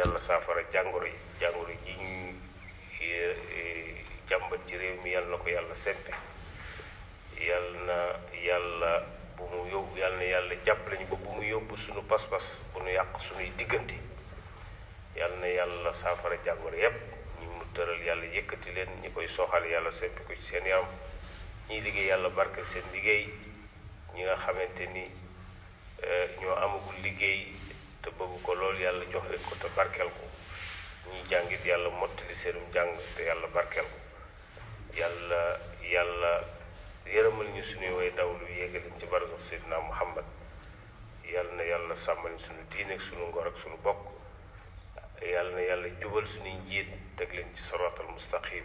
yàlla saafara jàngoro ji ñu jàmbat ci réew mi yàlla na ko yàlla sempi. yàlla na yàlla jàppale ñu ba bu mu yóbbu suñu pas-pas bu nu yàq suñuy diggante. yàlla na yàlla saafara jàngoro yépp ñi mu tëral yàlla yëkkati leen ñi koy soxal yàlla sempi ko ci seen yaram. ñiy liggéey yàlla barkeel seen liggéey. ñi nga xamante ni ñoo amagul liggéey te bëgg ko lool yàlla jox leen ko te barkeel ko. ñiy jàngit yàlla mottali seenum jàng te yàlla barkeel ko. yàlla yërëmal ñu suñuy way dawlu yéegaliñ ci barsax Seydina Muhammad. yàlla na yàlla sàmmal ñu suñu diine ak suñu ngor ak suñu bokk. yàlla na yàlla jubal suñuy njiit teg leen ci siraatal mustaqim.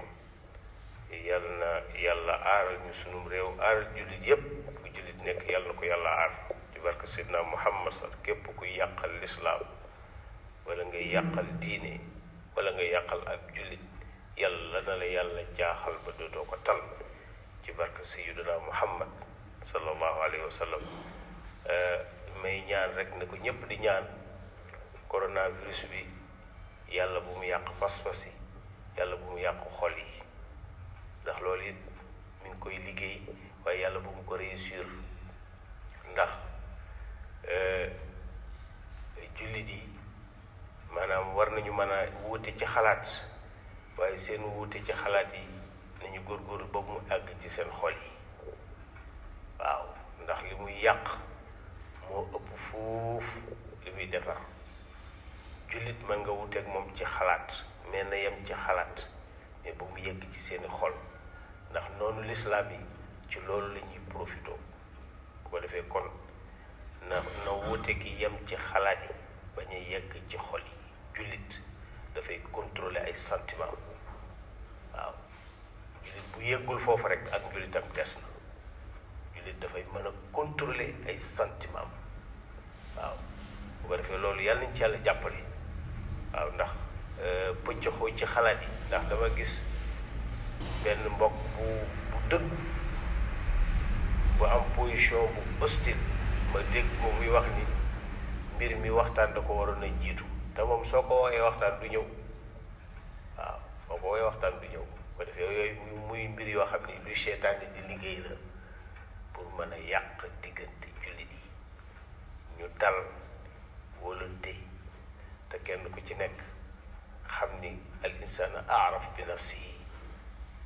yàlla na yàlla aaral ñu sunum réew aaral jullit yépp ku jullit nekk yàlla na ko yàlla aar ci barke Seydina Muhammad sax képp kuy yàqal lislaam wala ngay yàqal diine wala ngay yàqal ak jullit yàlla na la yàlla jaaxal ba dootoo ko tal ci barke Seydina Muhammad sallallahu alayhi wa sallam. may ñaan rek ne ko ñépp di ñaan coronavirus bi yàlla bu mu yàq pas-pas yi yàlla bu mu yàq xol yi. ndax loolu it mi ngi koy liggéey waaye yàlla bu mu ko réussir ndax jullit yi maanaam war nañu mën a wuute ci xalaat waaye seen wuute ci xalaat yi nañu góorgóorlu ba mu àgg ci seen xol yi. waaw ndax li muy yàq moo ëpp foofu li muy defar. jullit mën nga wuuteeg moom ci xalaat mais na yem ci xalaat mais ba mu yegg ci seeni xol. ndax noonu lislaam yi ci loolu la ñuy profité bu ko defee kon na wuute gi yem ci xalaat yi bañ a yegg ci xol yi. jullit dafay contrôler ay sentiment. waaw jullit bu yeggul foofu rek ak njullitam des na. jullit dafay mën a contrôler ay sentiment. waaw bu ko defee loolu yàlla nañ ci yàlla jàppale. waaw ndax pëccëxoo ci xalaat yi ndax dama gis benn mbokk bu dëgg bu am position bu hostile ma dégg ko muy wax ni mbir mi waxtaan da ko waroon a jiitu te moom soo ko woowee waxtaan du ñëw. waaw soo ko woowee waxtaan du ñëw ko defee yooyu muy mbir yoo xam ni luy seetaane di liggéey la pour mën a yàq diggante jullit yi. ñu dal volonté te kenn ku ci nekk xam ni al insana aaraf bi nafsihi.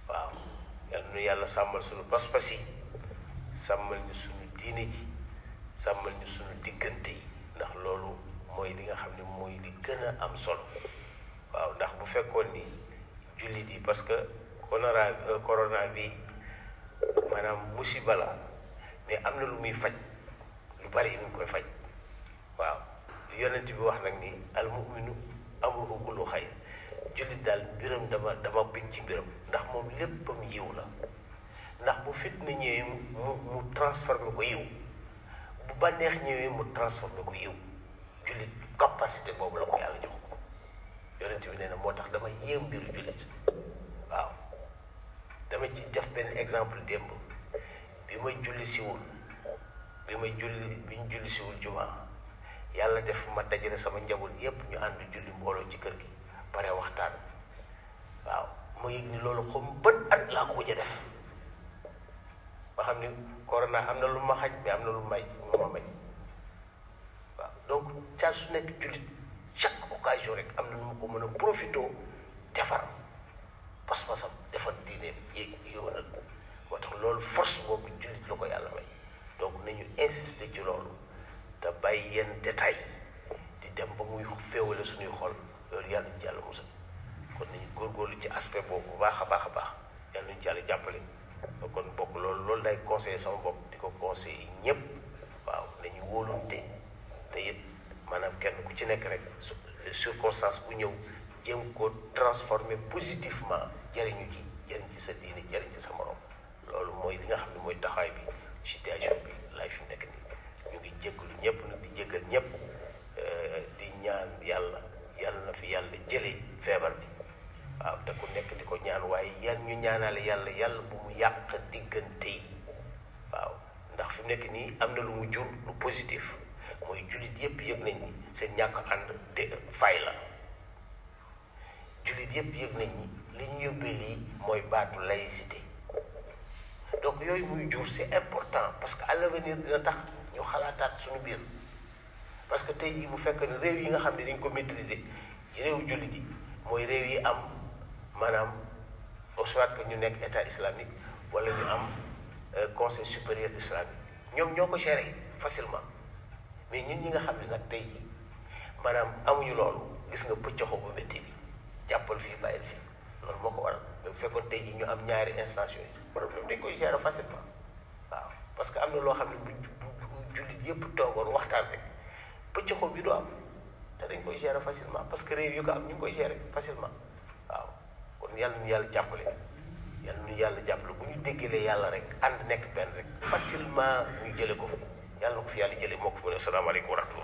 waaw yal na yàlla sàmmal suñu pas-pas yi sàmmal ñu suñu diine ji sàmmal ñu suñu diggante yi ndax loolu mooy li nga xam ne mooy li gën a am solo. waaw ndax bu fekkoon ni jullit yi parce que corona bi maanaam musiba la mais am na lu muy faj lu bari lu ñu koy faj. waaw yonent bi wax nag ni al mu'minu amruhu kullu xayr. jullit daal mbiram dama bég ci mbiram ndax moom léppam yiw la. ndax bu fitna ñëwee mu transformé ko yiw bu bànneex ñëwee mu transformé ko yiw. jullit capacité boobu la ko yàlla jox. yonent bi nee na moo tax dama yéem mbiru jullit. waaw dama ci def benn exemple démb bi ñu julli siwul jumaa yàlla def ma dajale sama njaboot yépp ñu ànd julli mbooloo ci kër gi pare waxtaan. waaw ma yëg ni loolu xam ban at laa ko mujj a def ba xam ni corona am na lu ma xaj mais am na lu ma may. waaw donc saa su nekk jullit chaque occasion rek am na lu ma ko mën a profité defar pas-pasam defar diine yoonal. moo tax loolu force boobu jullit la ko yàlla may. donc nañu insister ci loolu te bàyyi yenn détail di dem ba muy féewale suñuy xol loolu yàlla ñu ci yàlla musal. kon nañu góorgóorlu ci aspect boobu bu baax a baax yàlla nañu ci yàlla jàppale. kon bokk loolu day conseiller sama bopp di ko conseiller ñépp. waaw nañu wóolunte te it maanaam kenn ku ci nekk rek circonstance bu ñëw jéem ko transformer positivement jëriñ ci sa diine jëriñ ci sa morom. loolu mooy li nga xam ne mooy taxawaay bi situation bi laay fi nekk nii. ñu ngi jéggalu ñëpp nag di jéggal ñëpp di ñaan yàlla na fi yàlla jëlee feebar bi. waaw te ku nekk di ko ñaan waaye ñu ñaanale yàlla bu mu yàq diggante yi. waaw ndax fi mu nekk nii am na lu mu jur lu positif mooy jullit yépp yëg nañ ni seen ñàkk ànd de fay la. jullit yëpp yëg nañ ni li ñu yóbbee lii mooy baatu laïcité. donc yooyu muy jur c'est important parce que à l'avenir dina tax ñu xalaataat suñu biir parce que tey jii bu fekk ne réew yi nga xam ne dañ ko maîtriser réew jullit yi mooy réew yi am maanaam soit que ñu nekk état islamique wala ñu am conseil supérieur islamique ñoom ñoo ko gérer facilement mais ñun ñi nga xam ne nag tey jii maanaam amuñu loolu gis nga pëccoxo bu métti bi jàppal fii bàyyil fii loolu moo ko waral bu fekkoon tey jii ñu am ñaari instance yooyu problème dañ koy gérer facilement waaw parce que am na loo xam ne bu jullit yëpp toogoon waxtaan rek pëccoxo bi du am te dañ koy gérer facilement parce que réew yu ko am ñu ngi koy gérer facilement waaw kon yàlla ñu yàlla jàppale bu ñu déggalee yàlla rek ànd nekk benn rek facilement ñu jële ko yàlla na ko fi yàlla jële moo ko fi mu ne asalaamaaleykum wa rahmatulah